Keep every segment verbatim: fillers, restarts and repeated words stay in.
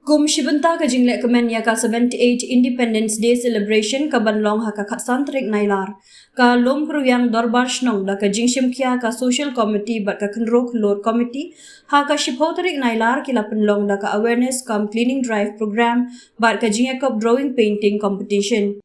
Kum shi bynta ka jingleh kmen ïa ka seventy-eight Independence Day celebration ka ban long ha ka khatsan tarik Nailar, ka Lum Kyrwiang Dorbar Shnong da ka jingshim khia ka Social Committee bad ka Khynroo Khyllood Committee ha ka shiphew tarik Nailar ki la pynlong da ka awareness cum cleaning drive program bad ka jingïakop drawing painting competition.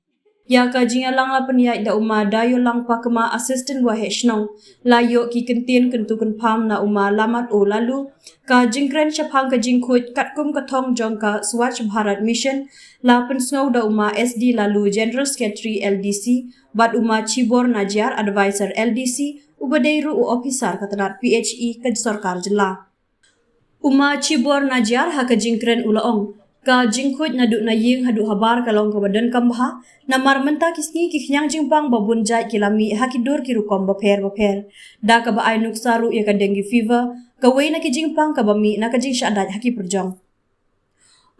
Ïa ka jingïalang la pynïaid da u ma Dayolang Pakma, Assistant Waheh Shnong, la ïoh ki kyntien kyntu kynpham na u ma Lamat O Laloo. Ka jingkren shaphang ka jingkhuid katkum ka thong jong ka Swachh Bharat Mission la pynsngew da u ma S D Laloo, General Secretary L D C, bad u ma Chibor Najiar, Advisor L D C, uba dei ruh u ophisar ka tnad P H E ka sorkar jylla. U ma Chibor Najiar ha ka jingkren u la ong, ka jingkhuid naduh na ïing haduh habar ka long kaba donkam bha, namar mynta ki sngi ki khñiang jingpang ba bun jait ki la mih ha ki dur ki rukom bapher bapher, da kaba ai nuksa ruh ïa ka dengue fever, kawei na ki jingpang kaba mih na ka jingshah dait ha ki pyrjong.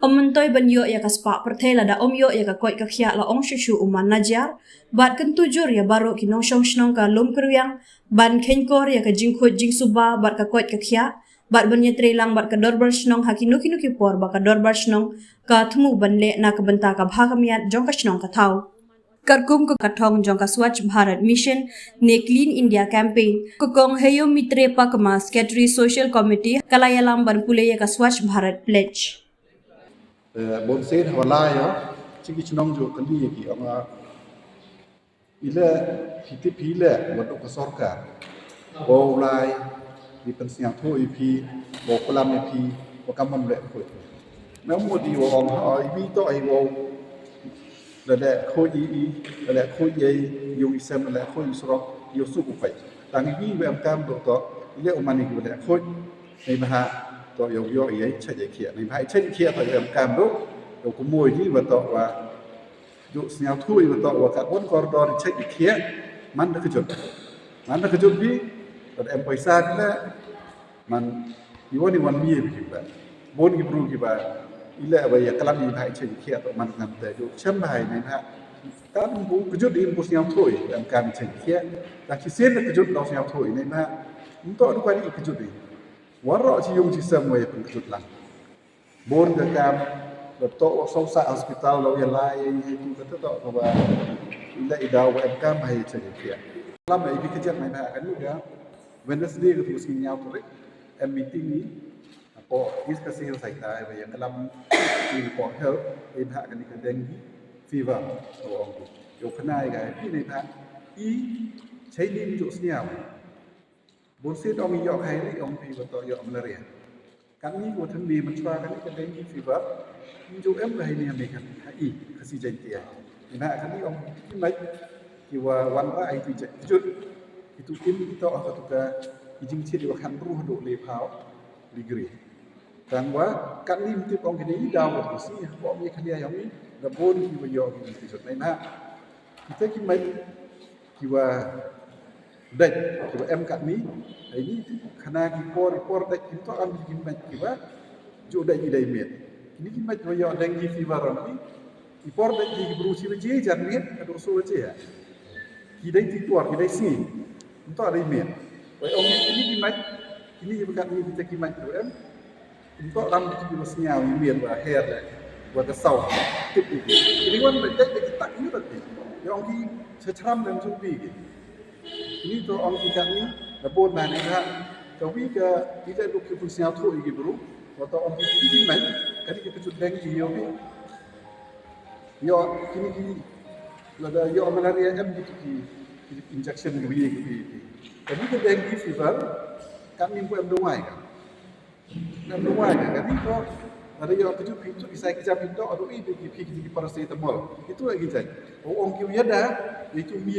Ym myntoi ban ïoh ïa ka spah pyrthei lada ym ïoh ïa ka koit ka khiah, la ong shuh shuh u ma Najiar, bad kyntu jur ïa baroh ki nongshong shnong ka Lum Kyrwiang ban kheiñkor ïa ka jingkhuid jingsuba bad ka koit ka khiah, bad ban ïatreilang bad ka dorbar shnong ha kino kino ki por ba ka dorbar shnong ka thmu ban leh na ka bynta ka bha ka miat jong ka shnong ka thaw. Katkum ka thong jong ka Swachh Bharat Mission ne Clean India Campaign, ka Kong Heyo Mitre Pakma, Secretary Social Committee, ka la ïalam ban pule ïa ka Swachh Bharat Pledge. Eh, bun sien hawala ïa, chi ki chnong ju kali ïa ki ong, ah, ila, phi tip phi ila, wat ka sorkar. Wow lai, di pynsngewthuh ïa phi, wow klam ïa phi, wa kam mam leh khuid. Nang mut di wow ong, ha, i bi to i wow. La leh khuid i i, la leh khuid i i, yung i sem, la leh khuid i surok, yung suk u peit. Tang i bi wa em kam do to, i leh u man i ki wa leh khuid. Nei bha to yow yow i i, chait i khiah. Nei bha i chait i khiah to yow em kam do, yow kumoi di wa to wa. Ju sngewthuh i wa to wa ka bon kordor i chait i khiah, man da kjut. Man da kjut bi, wa da em paisa di la, man i wan i wan mi bi ki ba. Bon ki bru ki ba, i la ba ïa klam i bha i chait i khiah to man ngam te ju. Chem bha i nei bha. Ka bu kjut i bu sngewthuh i, em kam i chait i khiah. Ta ki sien da kjut da sngewthuh i nei bha. Nto du ka di kjut i. Waroh chi yung chi sem wa ïa pun kjut lang. Bun ka kam, la to wa song sa hospital la ïa lai ïa ïa tu ka to ka ba. Ila i daw wa em kam hai cha ïa. Lam ai bi ka jang mai na kan lu ga. Wednesday ka tu sing nyau tu ri. Em meeting ni. Apo is ka sel sai ta ai ba ïa kalam ni po health, i bha kan ni ka dengue fever. To ong tu. Yo kena i ga i ni bha. I chai ni ju sniaw. Bun sien ong ïoh hai ni ong phi ba to ïoh malaria. Kan ni ko thymmai mynshwa kan ni ka dengue fever. Ni ju em ka hai ni ha me kan ha i ka si Jaintia. Ina kan ni ong ki mai ki wa wan ra ai ti jai kjut. Ki tu kim ki to ha ka tu ka ki jingchit wa khan ruh do le phaw degree. Tang wa kan ni mtip ong ki ni daw wa si ha ko mi kan ya ong ni da bun ki wa ïoh ki kjut nai na. Kita ki mai ki wa dait ki wa em kat ni, ai ni khana ki por, por dait ki to am ki mai ki wa ju dait ki dai miet. Kini ki mai wa yo dengue fever ram ki, ki por dait ki bru chi wa je jan miet ka do so wa je ya. Ki dai ti por ki dai si. Nto dai miet. Wai ong kini ki mai, kini ki wa kat ni kita ki mai wa em. Nto ram ki ki wa sniaw i miet wa her le wa ka saw. Tip ki. Kini wan ba dai ki tak ni ba ti. Yo ong ki sa chram dan jumpi ki. Ni to ong ki kan ni, na bon na ni ha. Ka wi ka, ki ka duk ki pun sniaw tho i ki bru. Wa to ong ki ki ki mai, ka ni ki kjut deng ki yo ki. Yo, kini ki, lada yo malaria em ki ki, ki injection ki wi ki ki. Ka ni ka dengue fever, kan ni ko em dong ai ka. Em dong ai ka, ka ni ko, lada yo kjut phi tu, ki sai ki jam phi to, adu i ki phi ki paracetamol. Itu lagi jai. O ong ki wi ada, itu mi